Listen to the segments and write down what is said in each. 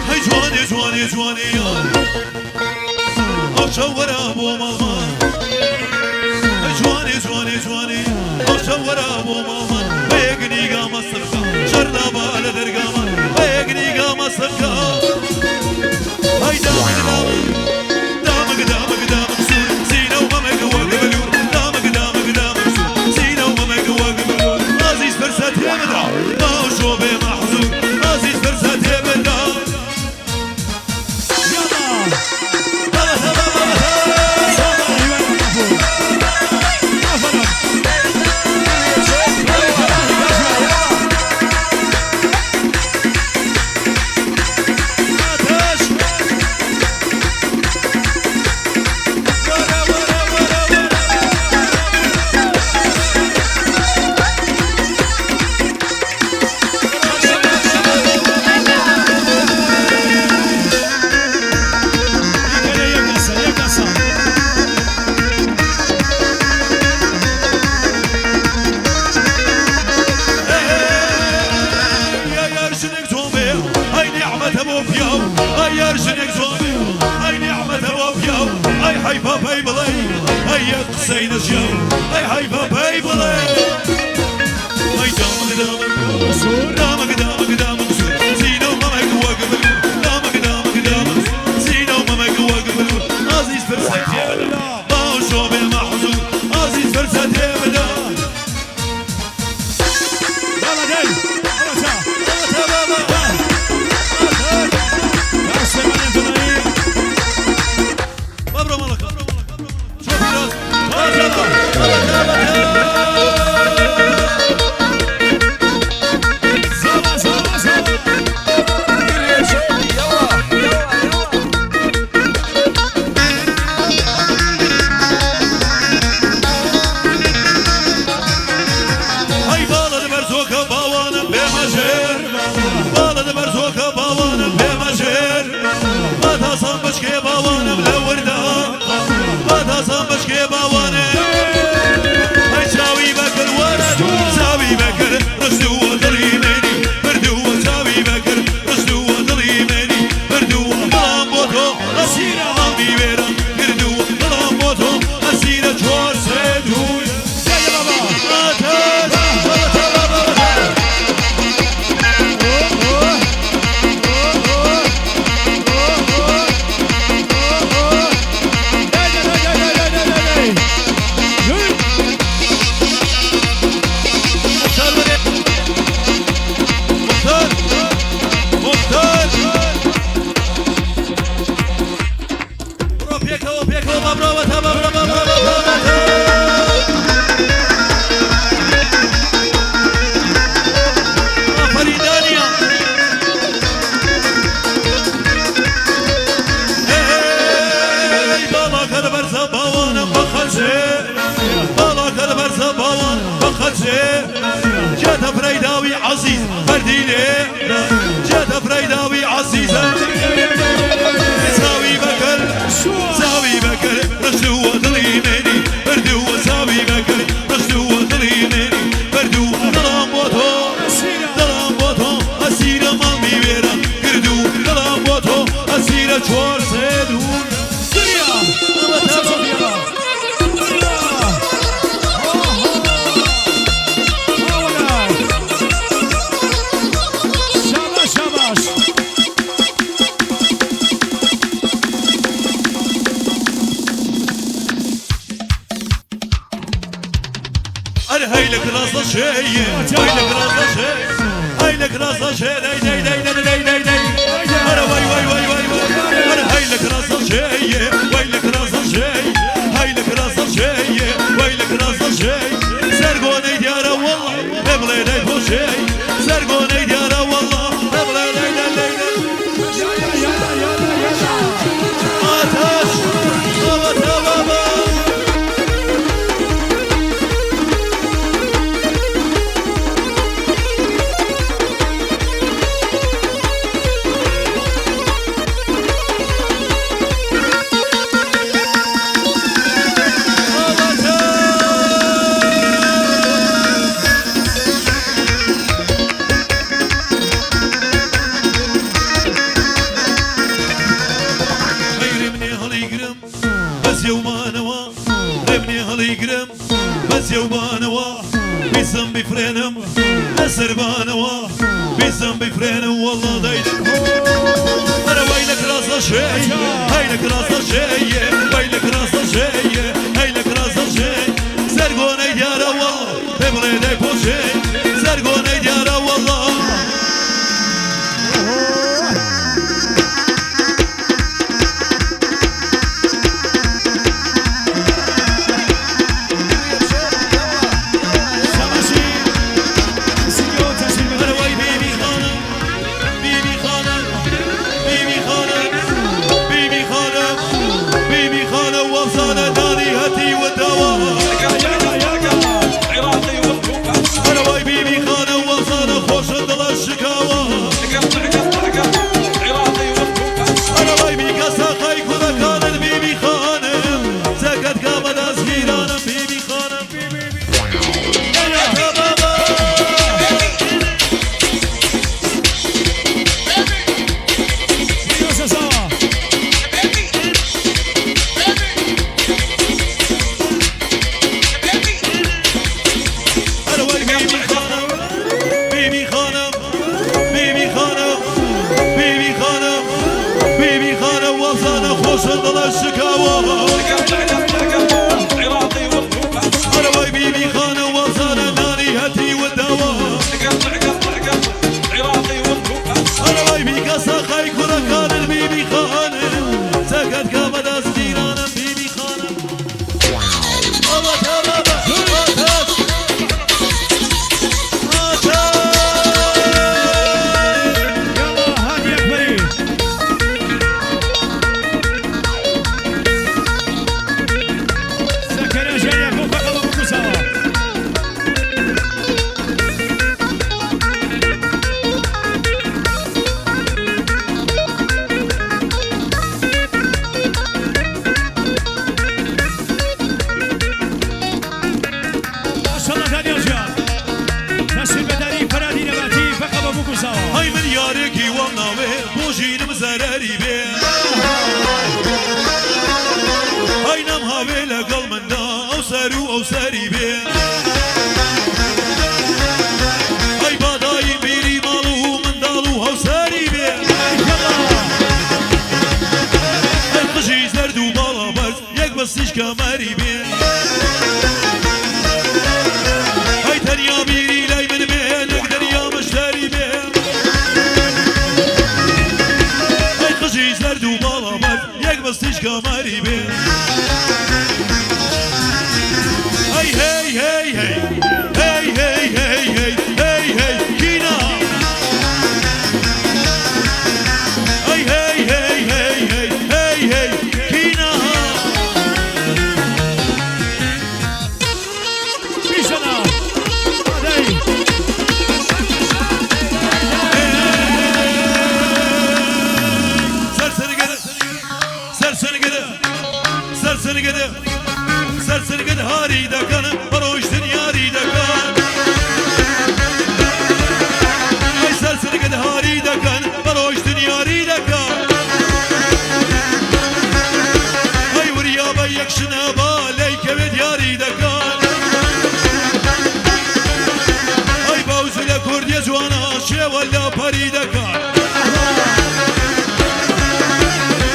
هەی جوانێ جوانێ جوانێ یار ئەو شەو وەرە بۆ ماڵمان هەی جوانێ جوانێ جوانێ ئەو شەو وەرە بۆ ماڵمان بە یەک نیگا مەستم بکە شەر نابا لە دەرگامان بە یەک نیگا مەستم بکە هەی دامک دامک دامک دامک دامک سوور زینە و مەمک وەک بلوور دامک دامک دامک سوور زینە و مەمک وەک بلوور ئازیز فرسەت هێ بدە باوشۆ بێ مەحزوور ئازیز فرسەت هێ بدە. بەزێوبانەوە بیسم بیفرێنم لە سەربانەوە بیسم بیفرێنم وەڵا دەیدم ئەرە وای لە کراسە شێ هەی لە کراسە شێ وای لە کراسە شێ هەی لە کراسە شێ سەرگۆنەی دیارە وەڵا پێ بڵێ دەی پۆشێ سەرگۆنەی دیارە وەڵا. ئەرەوەی بیبی خانم بیبی خانم بیبی خانم بیبی خانم بیبی خانم وەفزانە دانی هەتی و داوا ئەرەوەی بیبی خانم وەفزانە خۆشە دڵە شکاوە ئەرەوەی بیکە ساقای کوڕەکانت بیبی خانم زەکەت کا بەدەست گیرانم بیبی خانم ئەوەتە بابا. ئەرەوەی بیبی خانم بیبی خانم بیبی خانم بیبی خانم بیبی خانم وەفزانە خۆشە دڵە شکاوە ئەرەوەی بیبی خانم وەفزانە نانی هەتی و داوە ئەرەوەی بیکە ساقای کوڕەکانت بیبی خانم چەکەت کە بەدەست گیرانم بیبی خانم ئەوەتە بابە ئاتەش ئاتەش. يلا هادي اكبري. زكريا جاي فوق قبل بكوساوا. ما شاء الله دانيال جان. تسليم بداري فرادي نباتي فقط بكوساوا. هەی من یارێکی وەم ناوێ بۆ ژینم زەرەری بێ هەی نەم هاوێ لەگەڵ مندا ئەو سەر و ئەو سەری بێ هەی بادایی بیری ماڵ و منداڵ و هەوسەری بێ هەی قژی زەرد و باڵا بەرز یەک بەسیش کەمەری بێ هەی تەنیا بیری لای من بێ نەک دەریا مشتەری بێ ئەی قژی زەرد و باڵا بەرز یەک بەستیش کەمەری بێ هەی هەی هەی هەی هەی هەی هەی هەی هەی هەی کینا هەی هەی هەی هەی هەی هەی هەی کینا. بيشنا. هادي. سەرسەرگەدە سەرسەرگەدە سەرسەرگەدە سەرسەرگەد هاری دەکەن بەڕۆیشتن یاری دەکەن ئەی سەرسەرگەد هاری دەکەن بەڕۆیشتن یاری دەکەن ئەی وریا بە یەک شنە با لەی کەوێت یاری دەکەن ئەی باوزو لە کوردیە جوانە شێوە لە پەری دەکەن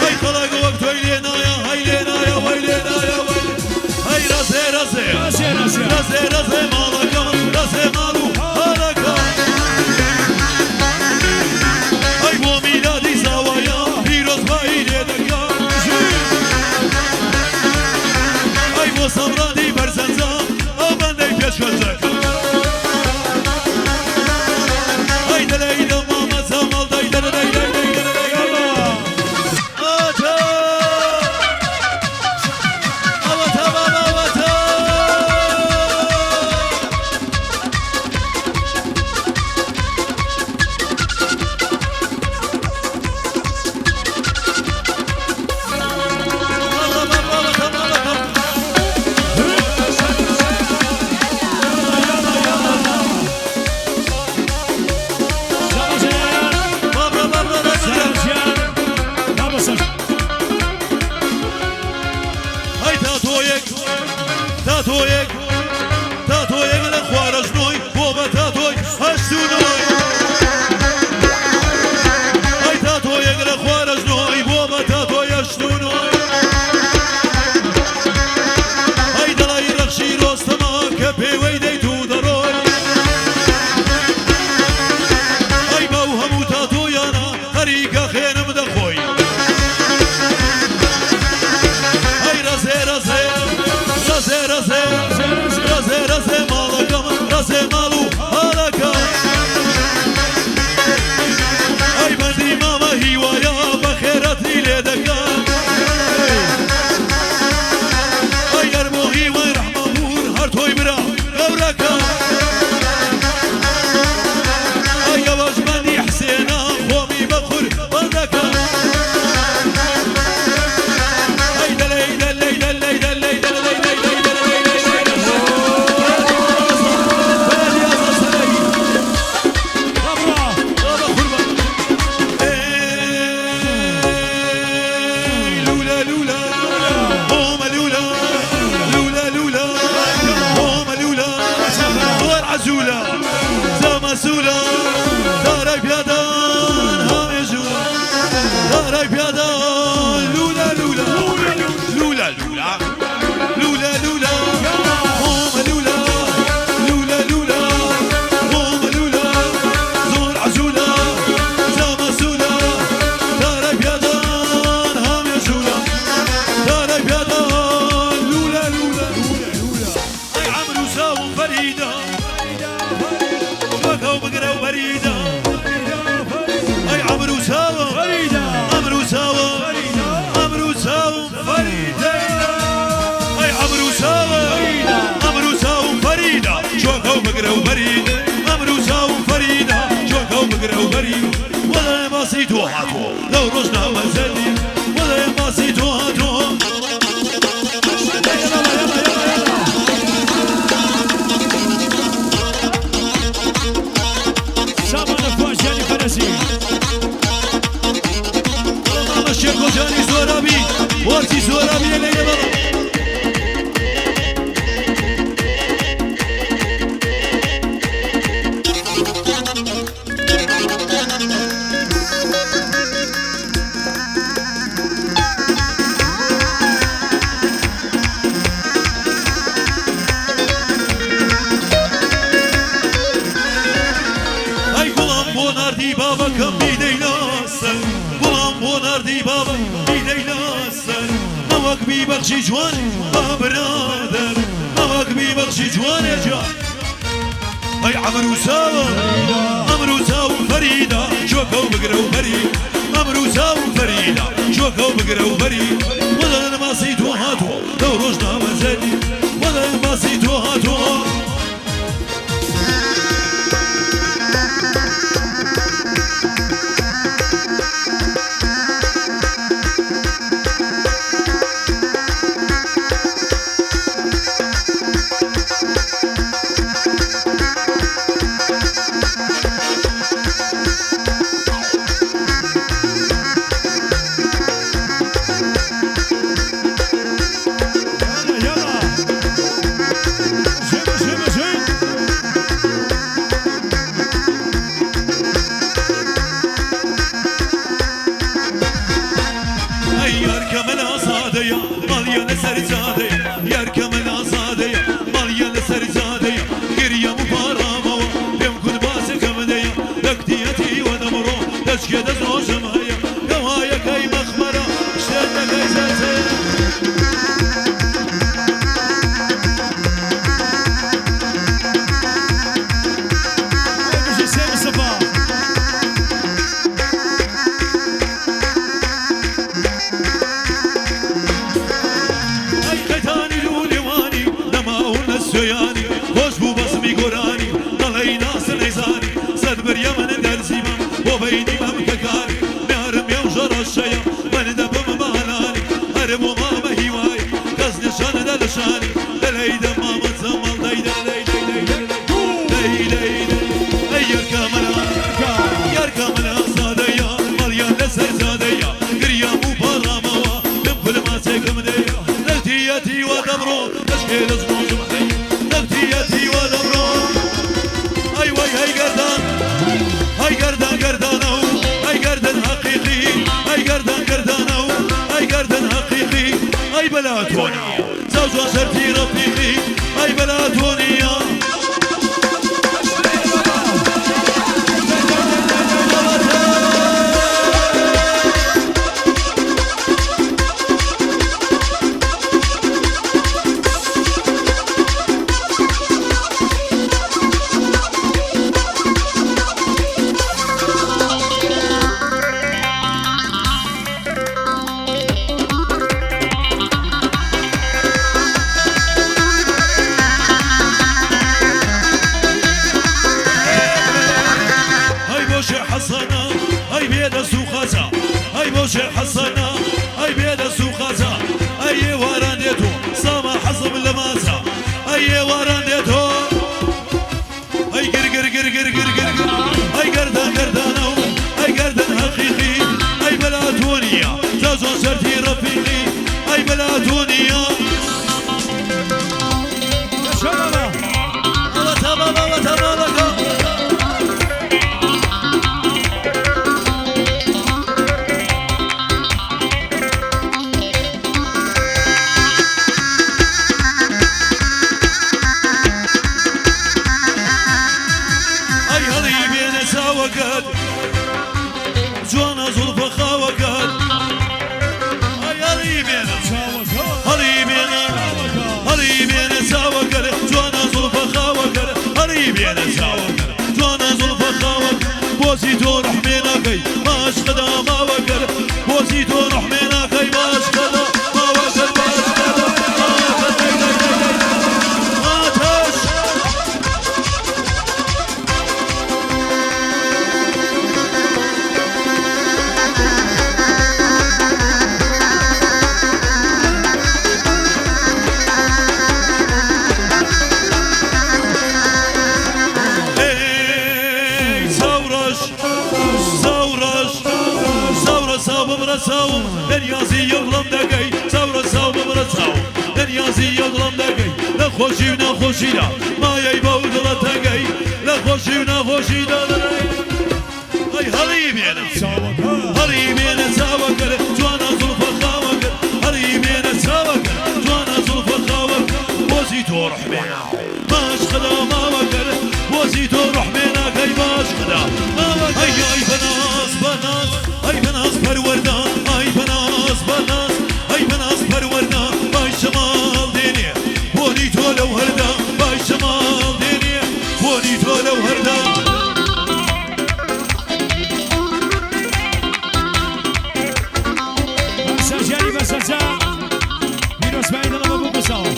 هەی خەڵک وەک تۆی لێ نایە هەی لێ نایە وەی لێ نایە وەی هەی ڕەزێ ڕەزێ راسي راسي. ڕەزێ ڕەزێ ماڵەکەم ڕەزێ ماڵ و هارەکەم ئەی بۆ میلادی زاوایە پیرۆزبایی لێ دەکەم ئەی بۆ سەمرادی بەرزەنجە ئەو بەندەی پێشکەنجەکەم ئەی دەلەی دە مامە زەمەڵ دەی دەرە دەی دەی دەی دەرە دەی يلا. ئاتە ئەوەتە بابا ئەوەتە. عەجولە زامەسوولە دارای پیادان هامێژوولە دارای پیادان لوولە لوولە لوولە لوولە لوولە لوولە هۆمە لوولە لوولە لوولە هۆمە لوولە زۆر عەجولە زامەسوولە دارای پیادان هامێژوولە دارای پیادان لوولە لوولە ئەی عەمر و ساوم فەریدە شوەکە و بگرە و بەریدە ئەی عەمر و ساوم فەریدە عەمر و ساوم عەمر و ساوم فەریدە ئەی عەمر و ساوم عەمر و ساوم فەریدە شوەکە و بگرە و بەریدە عەمر و ساوم فەریدە شوەکە و بگرە و بەریدە وەڵێ باسی تۆ هاتۆ لەو ڕۆژنامە زەلی وەڵێ باسی تۆ هاتۆ. سامانە فواجیانی فەرەزی. مامە شێرکۆجانی زۆرابی وەرزی زۆرابی لەگەڵ بەڵام ئەی گوڵم بۆ ناردی بابەکەم بیدەی لەسەر گوڵم بۆ ناردی بابە بیدەی لەسەر مەوەک بیبەخشی جوان با برادەر مەوەک بیبەخشی جوانێ جا ئەی عەمر و ساوم عەمر و ساوم فەریدە شۆکە و بگرە و بەری عەمر و ساوم فەریدە شۆکە و بگرە و بەری وەڵێ باسی تۆ هاتووە لەو ڕۆژنامە زەلی وەڵێ باسی تۆ هاتووە. يلا يلا زين زين زين. ئەی یارکە من ئازادەیە ماڵیە لەسەر جادەیە یارکە من ئازادەیە ماڵیە لەسەر جادەیە گریەم و پاڕامەوە پێم کورد باسەکەم دەیە دەکتیەتی وە دەمڕۆ دەچکێ دەست ڕۆژم هەیە گەوایەکەی مەخمەرە شتێتەکەی زەتەیە. بژی سێ مستەفا. ئەی قەتانی لوولێوانی نەماون لە سوێیانی خۆش بوو بەزمی گۆرانی دەڵێی ناسر نەیزانی سەد بریە من دەرزیمە بۆ بەینی مەمکەکانی میارم یەو ژەڕەشەیە من دەبم بالانی هەر بۆ مامە هیوای کەس نیشانە دە لە شانی دەلەی دە مامە زەمەڵ دەی دە دەی دەی دەی دەی دەی دەی ئەی یارکە منە یارکە من ئازادەیە ماڵیان لەسەر زادەیە گریام و پاڕامەوە لەم خولماسێکم دەیە نەختیەتی وە دەبڕۆ دەشکێ لە ڕۆژم هەیە نەختیەتی وە دەبڕۆ. ئەی وەی هەی گەردان هەی گەردان گەردانە و ئەی گەردن حەقیقی ئەی گەردان گەردانە و ئەی گەردن حەقیقی ئەی بەلا تۆنیە زاوجوان شەرتی ڕەفیقی ئەی بەلا تۆنیە. يلا. بێنە چاوەکەر جوانە زوڵفە خاوەکەر بۆچی تۆ ڕەحمێ ناکەی باش خدا ماوەکەر بۆچی تۆ ڕەحمێ ناکەی باش خدا ماوەکەر باش خدا ماوەکەر دەی دەی دەی دەی ئاتەش. ئەی چاوڕەش چاوڕەش چاوڕە چاو ببڕە چاوم دەریازی یەڵم دەگەی چاوڕە چاو ببڕە چاوم دەریازی یەڵم دەگەی لە خۆشی و ناخۆشیدا مایەی بەو دڵە تەنگەی لە خۆشی و ناخۆشیدا ئەی هەڵی بێنە هەڵی بێنە چاوەکەر جوانە زوڵفە خاوەکەر هەڵی بێنە چاوەکەر جوانە زوڵفە خاوەکەر بۆچی تۆ ڕەحمێ باش خدا ماوەکەر بۆچی تۆ ڕەحمێ ناکەی باش خدا ماوەکەر ئەی ئەی بەناز بەناز ئەی بەناز پەروەردە ئەی بەناز بەناز ئەی بەناز پەروەردە بای شەماڵ دێنێ بۆنی تۆ لەو هەردا بای شەماڵ دێنێ بۆنی تۆ لەو هەردا. پارسا گیانی بەسەرچا پیرۆزبایی دڵم بە بوو بساوە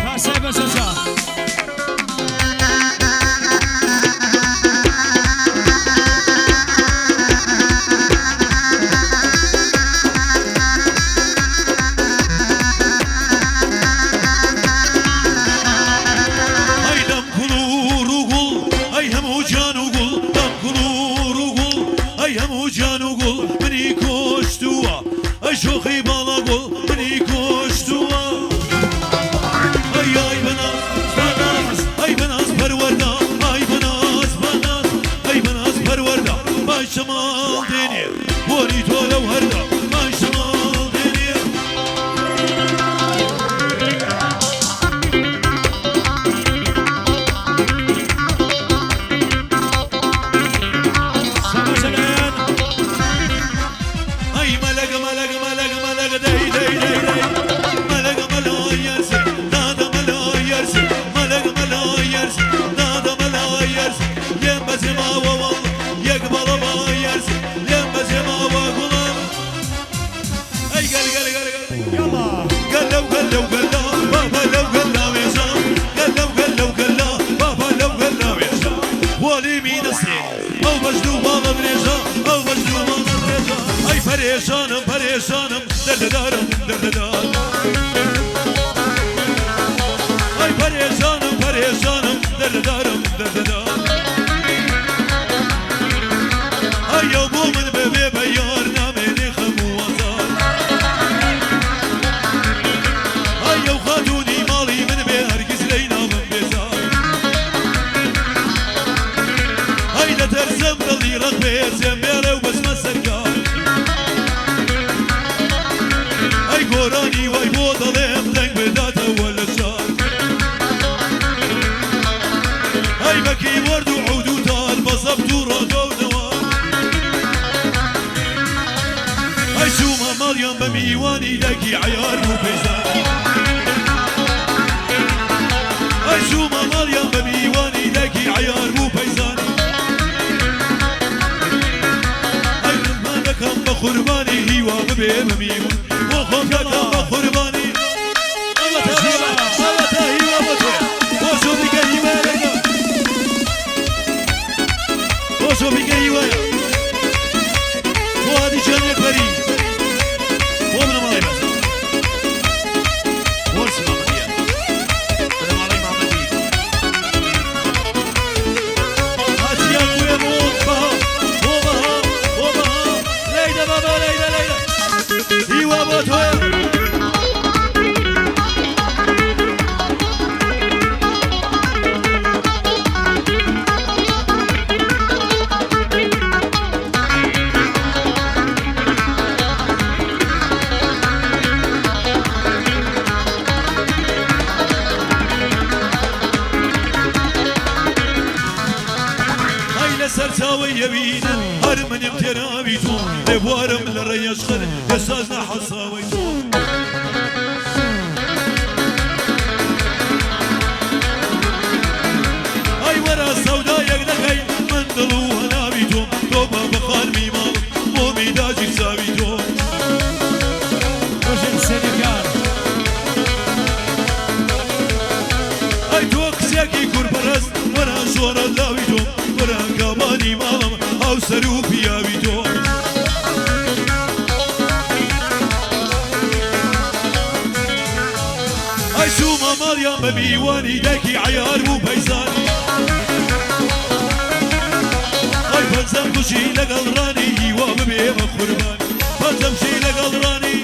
پارسای بەسەرچا. ئەی دەم کوڵور و گوڵ ئەی هەموو گیان و گوڵ دەم کوڵور و گوڵ ئەی هەموو گیان و گوڵ منی کۆشتووە ئەی شۆخی باڵا گوڵ منی کۆشتووە ئەی ئای بەناز بەناز ئەی بەناز پەروەردە ئای بەناز بەناز ئەی بەناز پەروەردە بای شەماڵ دێنێ بۆنی تۆ لەو هەردا بای شەماڵ دێنێ. سەمەشەلایەن ئەی مەلەگە مەلەگە مەلەگە مەلەگە دەی دەی دەی دەی مەلەگە مەلا یەرسێ دادە مەلا یەرسێ مەلەگە مەلا یەرسێ دادە مەلا یەرسێ لێم بەجێ ماوە وەڵڵا یەک بەڵە با یەرسێ لێم بەجێ ماوە گوڵم ئەی گەل گەل گەل گەل یاڵا گەلەو گەلەو گەلا بابا لەو گەلا وێژە گەلەو گەلەو گەلا بابا لەو گەلا وێژە وەلی مینەسێ ئەو بەژد و باڵە درێژە ئەو بەژد و باڵە درێژە ئەی پەرێشانم پەرێشانم دەردەدارم دەردەدار ئەی پەرێشانم پەرێشانم دەردەدارم دەردەدار ئەی ئەو بۆ من ببێ بە یار نامێنێ خەم و ئازار ئەی ئەو خاتوونی ماڵی من بێ هەرگیز لێی نابم بێزار ئەی دەترسم دڵی ڕق بێ جێم بێڵێ و بچمە سەرکار ئەی گۆرانی وای بۆ دەڵێم دەنگ بداتەوە لە شار ئەی بە کیبۆرد و عود و تار بە زەبت و ڕادۆ و نەوا ئەی چوومە ماڵیان بە میوانی دایکی عەیار بوو پێزان ئەی چوومە ماڵیان بە میوانی دایکی عەیار بوو پەیزان ئەی ڕزمان دەکەم بە قوربانی هیوا ببێ بە میوان بۆ خۆم دەکەم بە قوربانی ئەوەتە هیوا ئەوەتە هیوا بۆ تۆیە بۆ شۆ بیکە هیوایە لەگەڵ بۆ شۆ بیکە هیوایە بۆ هادی گیان ئەکبەری بۆ بنەماڵەی بەس بۆرسی مامەدیە بنەماڵەی مامەدی هاتیان بووێ بۆ بەها بۆ بەها بۆ بەها لەیدە بابا لەیدە لەیدە هیوا بۆ تۆیە. ئەی لەسەر چاوەی یەوینە هەر منم تێراوی تۆ لێبوارم لە ڕێیەشخر ئێستاش نەحەساوەی تۆ. ئەی وەرە سەودایەک دەکەین، من دڵ و هەناوی تۆم، تۆ بە بە خانمی ماڵم، مۆمی داگیرساوی تۆم. بژین حسێنەکان. ئەی تۆ کچێکی کورپەرست، وەرە شۆڕە لاوی تۆم، وەرە کابانی ماڵم، هاوسەر و پیاوی تۆم. ئەی چوومە ماڵیان بە میوانی، دایکی عەیار بوو پەیزانی. ئەی پەنجەم کوشی لەگەڵ ڕانی، هیوا ببێ بە قوربانی، پەنجەم شی لەگەڵ ڕانی.